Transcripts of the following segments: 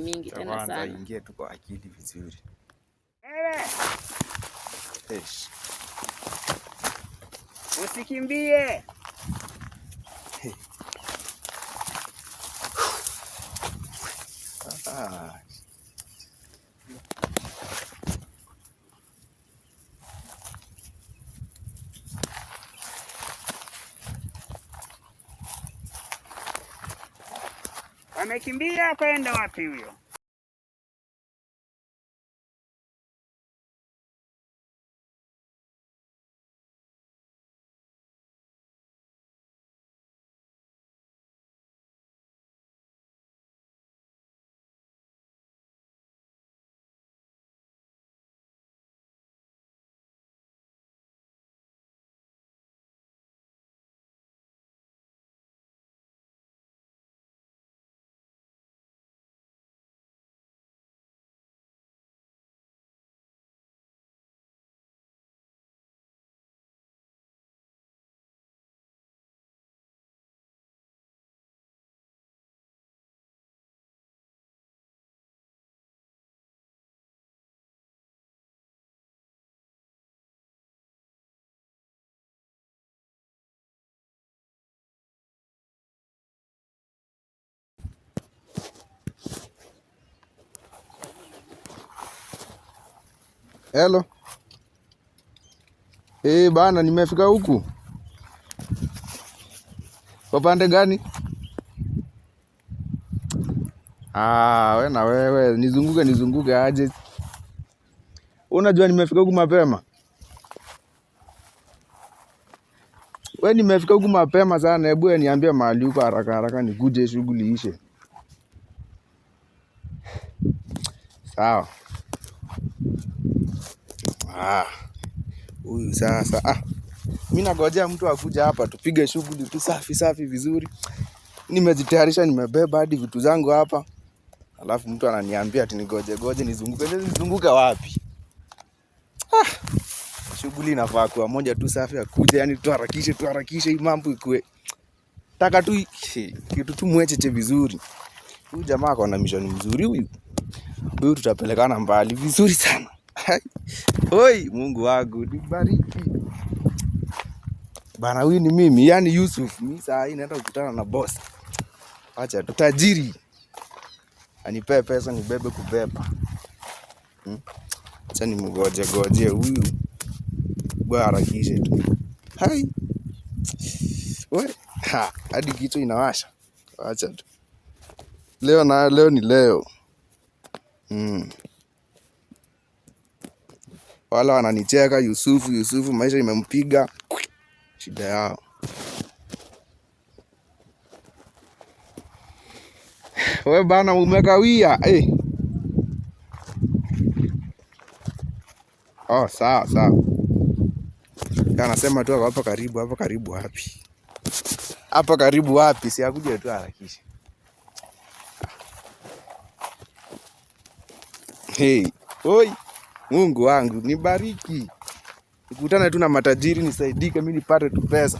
mingi tena Kwanza sana. ingie tu kwa akili vizuri. Eish. Usikimbie. Ah. Wamekimbia kwenda wapi huyo? Hello. Eh, bana nimefika huku. Kwa pande gani? Ah, we na wewe nizunguke nizunguke aje? Unajua nimefika huku mapema. We nimefika huku mapema sana, hebu we niambie mahali huko haraka haraka nikuje shughuli ishe. Sawa. Ah, huyu sasa. Ah, mimi nagojea mtu akuja hapa tupige shughuli tu safi safi vizuri. Nimejitayarisha, nimebeba hadi vitu zangu hapa. Alafu mtu ananiambia ati nigoje goje nizunguke. Nizunguke wapi? Shughuli inafaa kuwa moja tu safi, akuje yani tuharakishe tuharakishe hii mambo ikue. Taka tu kitu tu mwecheche vizuri. Huyu jamaa ako na mission mzuri huyu. Huyu tutapelekana mbali vizuri sana. Oi, Mungu wangu nibariki. Bana, huyu ni mimi, yani Yusuf. Mimi saa hii naenda kukutana na boss. Acha tu tajiri anipee pesa nibebe kubeba. Acha nimgoje goje huyu. Bwana harakishe tu. Hai. We, ha, hadi kitu inawasha. Acha tu. Leo na leo ni leo. Wala wananicheka Yusufu, Yusufu maisha imempiga. Shida yao. We bana umekawia. Eh. Oh, sawa sawa. Anasema tu hapa karibu, hapa karibu wapi? Hapa karibu wapi? Si akuje tu harakisha. Hey, oi, Mungu wangu nibariki. Nikutane tu na matajiri nisaidike, mimi nipate tu pesa.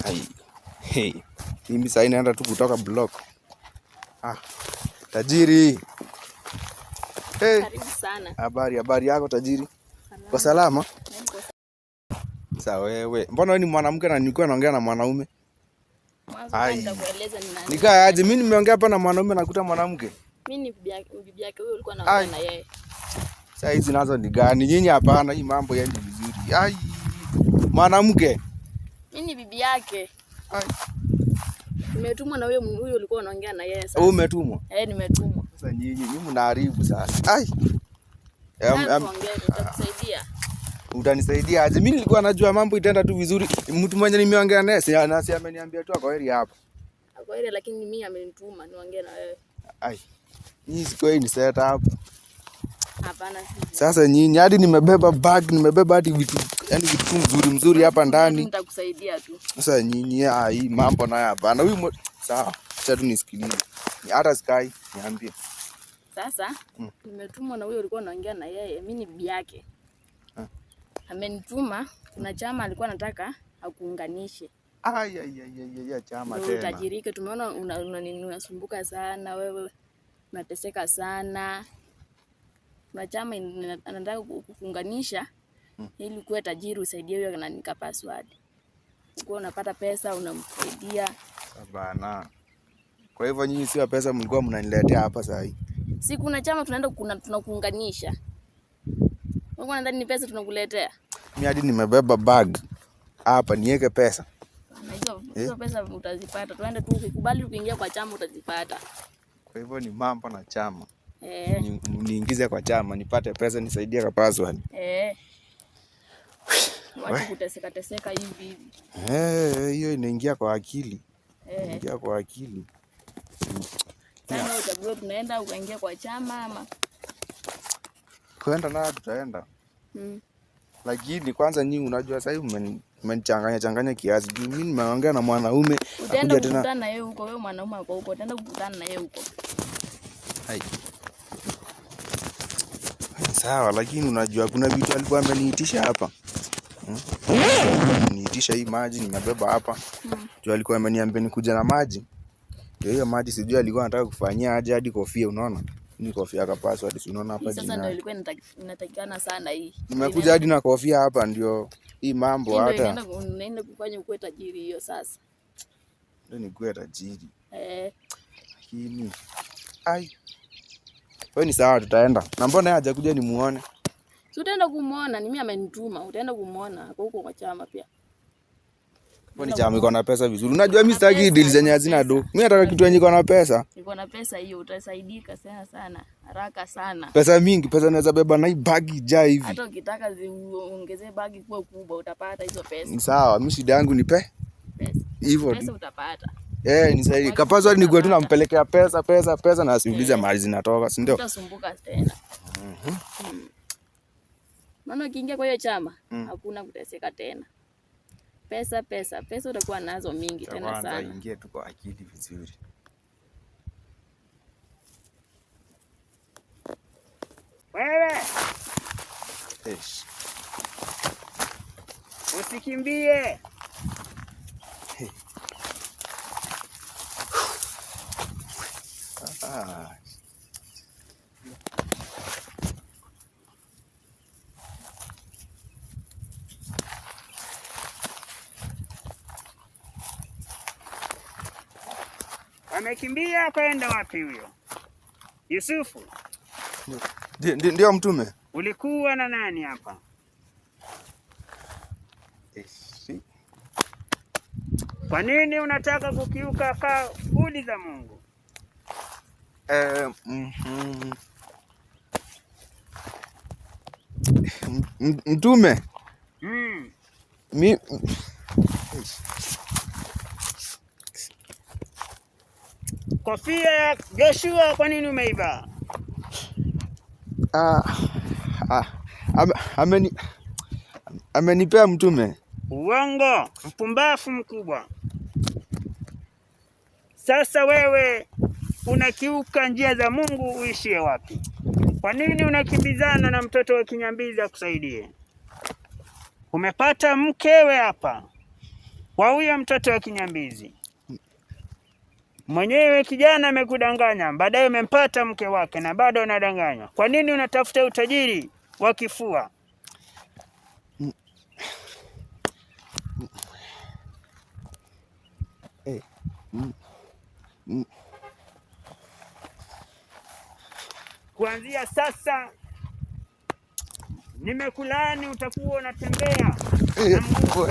Ai. Hey, mimi sasa naenda tu kutoka block. Ah, tajiri. Hey. Karibu sana. Habari, habari yako tajiri? Kwa salama? Sasa wewe, mbona wewe ni mwanamke na nilikuwa naongea na mwanaume? Mwanzo Ai. nitakueleza ni nani. Nikaa aje? Mimi nimeongea hapa na mwanaume nakuta mwanamke. Mimi ni bibi yake huyo ulikuwa unaongea Ai. na yeye. Sasa hizi nazo ni gani? Nyinyi hapana, hii mambo yaendi vizuri. Ai. Mwanamke. Mimi ni bibi yake. Ai. Nimetumwa na huyo huyo ulikuwa unaongea na yeye sasa. Wewe umetumwa? Eh, nimetumwa. Sasa nyinyi nyinyi mnaharibu sasa. Ai. Tuongee, nitakusaidia. Utanisaidia aje? Mimi nilikuwa najua mambo itaenda tu vizuri. Mtu mwenye nimeongea naye si anasi ameniambia tu ako heri hapa. Ako heri, lakini mimi amenituma niongee na wewe. Ai. Nyinyi siku hii ni set up. Hapana, si. Sasa nyinyi hadi nimebeba bag, nimebeba hadi vitu, yani vitu mzuri mzuri hapa ndani. Nitakusaidia tu. Sasa nyinyi hii mambo nayo hapana. Huyu sawa, acha tu nisikilize. Hata Sky niambie. Sasa nimetumwa na huyo ulikuwa unaongea na yeye, mimi ni bibi yake. Amenituma, kuna chama alikuwa anataka akuunganishe. Ai, ai, ai, ai, ai, chama Ndio tena. utajirike. Tumeona nini, unasumbuka sana wewe, unateseka sana. Na chama anataka kukuunganisha ili ukuwe tajiri, usaidie huyo anaandika password. Ukuwe unapata pesa, unamsaidia. Bana. Kwa hivyo nyinyi sio pesa mlikuwa mnaniletea hapa saa hii. Si kuna chama tunaenda tunakuunganisha. Wewe unadhani ni pesa tunakuletea? Mimi hadi nimebeba bag hapa niweke pesa. Na hizo pesa utazipata. Tuende tu, ukikubali kuingia kwa chama utazipata. Kwa hivyo ni mambo na chama. Eh. Niingize kwa chama nipate pesa nisaidie kwa password. Eh. Wacha kuteseka teseka hivi hivi. Eh, hiyo inaingia kwa akili. Eh. Inaingia kwa akili. Sasa uchague tunaenda ukaingia kwa chama ama Kwenda nayo tutaenda. Lakini kwanza nyinyi unajua sasa hivi mmenichanganya changanya kiasi. Juu mimi nimeongea na mwanaume utaenda akuja tena. kukutana na yeye huko, wewe mwanaume wako huko, utaenda kukutana na yeye huko. Hai. Sawa, lakini unajua kuna vitu alikuwa ameniitisha hapa. Niitisha hii maji nimebeba hapa. Juu alikuwa ameniambia nikuja na maji. Ndio hiyo maji sijui alikuwa anataka kufanyia aje hadi kofia, unaona? Ni kofia akapaswa hadi unaona hapa Hii sasa jina. ndio ilikuwa inatakikana sana hii. Nimekuja hadi na kofia hapa ndio hii mambo Hii ndio hata inaenda kufanya ukuwe tajiri hiyo sasa. ndio nikuwe tajiri. Eh. Lakini ai. Wewe ni sawa tutaenda. Na mbona yeye hajakuja nimuone? Si utaenda kumuona, ni mimi amenituma, utaenda kumuona ako huko kwa chama pia. Mbona chama iko na pesa vizuri. Unajua mimi sitaki Pesa, deal zenye hazina do. Mimi nataka kitu yenye iko na pesa. Iko na pesa hiyo, utasaidika sana sana, haraka sana. Pesa mingi, pesa naweza beba na hii bagi ijaa hivi. Hata ukitaka uongezee bagi kuwa kubwa utapata hizo pesa. Ni sawa, mimi shida yangu ni Pesa. hivyo Pesa tu. utapata. Eh, nisaidie. Kapaswa ni kwetu nampelekea pesa, pesa, pesa na asiulize mahali zinatoka, si ndio? Utasumbuka tena. Maana ukiingia kwa hiyo chama hakuna kuteseka tena. Pesa, pesa, pesa utakuwa nazo mingi Cha tena kwanza sana. ingie tu kwa akili vizuri. Wewe Eish. usikimbie. Ah. Wamekimbia kwenda wapi huyo? Yusufu, Ndio mtume. ulikuwa na nani hapa? Eish. Kwa nini unataka kukiuka kauli za Mungu? Mtume mi Kofia ya Joshua kwa nini umeivaa? Amenipea mtume. Uongo, mpumbafu mkubwa. Sasa wewe unakiuka njia za Mungu, uishie wapi? Kwa nini unakimbizana na mtoto wa kinyambizi akusaidie? Umepata mkewe hapa wa huyo mtoto wa kinyambizi. Mwenyewe kijana amekudanganya, baadaye umempata mke wake na bado unadanganywa. Kwa nini unatafuta utajiri wa kifua? Kuanzia sasa nimekulaani, utakuwa unatembea Eh, na mguu.